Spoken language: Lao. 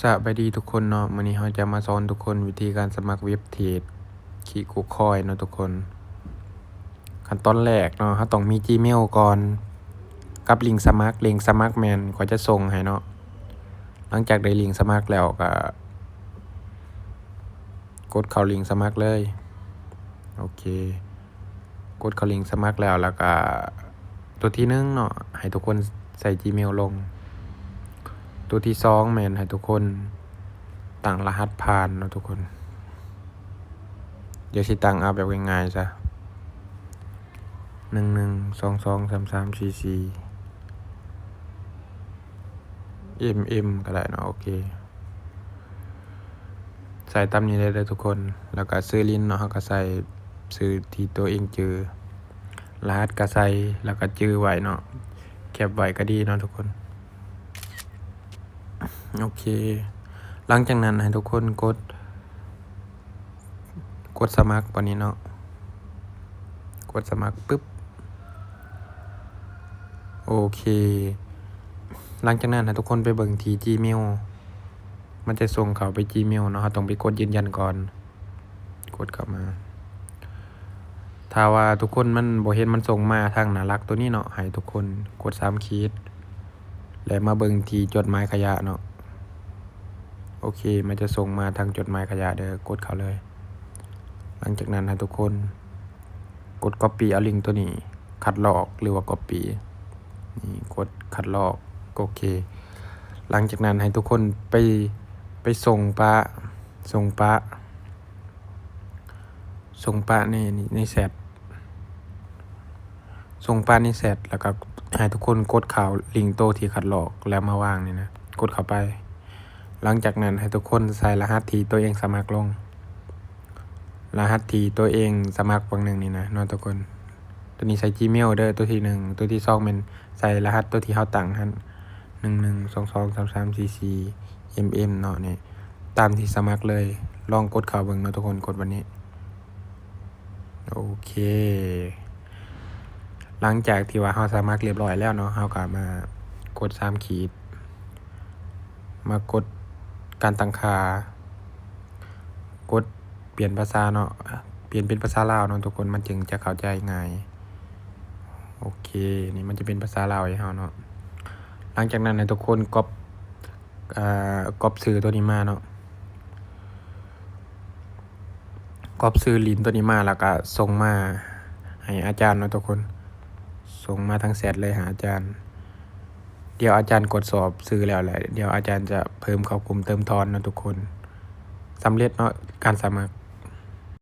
ສະບາຍດີທຸກຄົນເນາະ, ມື້ນີ້ເຮົາຈະມາສອນທຸກຄົນວິທີການສະໝັກເວັບເທຣດ ຄິໂກຄອຍເນາະທຸກຄົນ. ຂັ້ນຕອນແລກເນາະ ເຮົາຕ້ອງມີຈີເມວກ່ອນ ກັບລິງສະໝັກ, ລິງສະໝັກແມ່ນຂ້ອຍຈະສົ່ງໃຫ້ເນາະ. ຫຼັງຈາກໄດ້ລິງສະໝັກແລ້ວກໍກົດເຂົ້າລິງສະໝັກເລີຍ. ໂອເຄ. ກົດເຂົ້າລິງສະໝັກແລ້ວ ແລ້ວກະຕົວທີໜຶ່ງເນາະ ໃຫ້ທຸກຄົນໃສ່ຈີເມວລົງ. ຕົວທີສອງແມ່ນໃຫ້ທຸກຄົນຕັ້ງລະຫັດຜ່ານເນາະທຸກຄົນ. ດຽວຊິຕັ້ງເອົາແບບງ່າຍໆຊະ ໜຶ່ງໜຶ່ງສອງສອງສາມສາມສີ່ສີ່ ເອັມເອັມ ກໍໄດ້ເນາະ. ໂອເຄ. ໃສ່ຕາມນີ້ໄດ້ເດີທຸກຄົນ. ແລ້ວກໍຊື່ຫຼິ້ນເນາະ ເຮົາກໍໃສ່ຊື່ທີ່ຕົວເອງຈື່, ລະຫັດກໍໃສ່ ແລ້ວກໍຈື່ໄວ້ເນາະ, ແຄບໄວ້ກໍດີເນາະທຸກຄົນ. ໂອເຄ. ຫຼັງຈາກນັ້ນໃຫ້ທຸກຄົນກົດ ກົດສະໝັກບາດນີ້ເນາະ, ກົດສະໝັກປຶບ. ໂອເຄ. ຫຼັງຈາກນັ້ນໃຫ້ທຸກຄົນໄປເບິ່ງທີ່ຈີເມວ, ມັນຈະສົ່ງເຂົ້າໄປຈີເມວເນາະ, ເຮົາຕ້ອງໄປກົດຢືນຢັນກ່ອນ. ກົດເຂົ້າມາ. ຖ້າວ່າທຸກຄົນມັນບໍ່ເຫັນມັນສົ່ງມາທາງໜ້າຫຼັກຕົວນີ້ເນາະ, ໃຫ້ທຸກຄົນກົດສາມຂີດ ແລ້ວມາເບິ່ງທີ່ຈົດໝາຍຂະຫຍະເນາະ. ໂອເຄ, ມັນຈະສົ່ງມາທາງຈົດໝາຍຂະຫຍະເດີ, ກົດເຂົ້າເລີຍ. ຫຼັງຈາກນັ້ນໃຫ້ທຸກຄົນກົດກັອບປີ້ເອົາລິງຕົວນີ້, ຄັດລອກ ຫຼືວ່າກັອບປີ້. ນີ້ ກົດຄັດລອກ. ໂອເຄ. ຫຼັງຈາກນັ້ນໃຫ້ທຸກຄົນໄປ ໄປສົ່ງປະ ສົ່ງປະ ສົ່ງປະໃນ ໃນແຊັດ, ສົ່ງປະໃນແຊັດ ແລ້ວກໍໃຫ້ທຸກຄົນກົດເຂົ້າລິງໂຕທີ່ຄັດລອກແລ້ວມາວາງນີ້ນະ, ກົດເຂົ້າໄປ. ຫຼັງຈາກນັ້ນໃຫ້ທຸກຄົນໃສ່ລະຫັດທີ່ຕົວເອງສະໝັກລົງ, ລະຫັດທີ່ຕົວເອງສະໝັກຫວ່າງໜຶ່ງນີ້ນະເນາະທຸກຄົນ. ຕົວນີ້ໃສ່ຈີເມວເດີ ຕົວທີໜຶ່ງ, ຕົວທີສອງແມ່ນໃສ່ລະຫັດຕົວທີ່ເຮົາຕັ້ງຫັ້ນ ໜຶ່ງໜຶ່ງສອງສອງສາມສາມສີ່ສີ່ ເອັມເອັມ ເນາະ. ນີ້ ຕາມທີ່ສະໝັກເລີຍ, ລອງກົດເຂົ້າເບິ່ງເນາະທຸກຄົນ, ກົດບາດນີ້. ໂອເຄ. ຫຼັງຈາກທີ່ວ່າເຮົາສະໝັກລຽບຮ້ອຍແລ້ວເນາະ, ເຮົາກໍມາກົດສາມຂີດ, ມາກົດການຕັ້ງຄ່າ, ກົດປ່ຽນພາສາເນາະ, ປ່ຽນເປັນພາສາລາວເນາະທຸກຄົນ, ມັນຈຶ່ງຈະເຂົ້າໃຈງ່າຍ. ໂອເຄ, ນີ້ມັນຈະເປັນພາສາລາວໃຫ້ເຮົາເນາະ. ຫຼັງຈາກນັ້ນໃຫ້ທຸກຄົນກັອບ ອາ ກັອບຊື່ຕົວນີ້ມາເນາະ, ກັອບຊື່ຫຼິ້ນຕົວນີ້ມາ ແລ້ວກະສົ່ງມາໃຫ້ອາຈານເນາະທຸກຄົນ, ສົ່ງມາທາງແຊັດເລີຍຫາອາຈານ. ດຽວອາຈານກວດສອບຊື່ແລ້ວແຫຼະ, ດຽວອາຈານຈະເພີ່ມເຂົ້າກຸ່ມເຕີມທອນເນາະທຸກຄົນ. ສຳເລັດເນາະ ການສະໝັກ.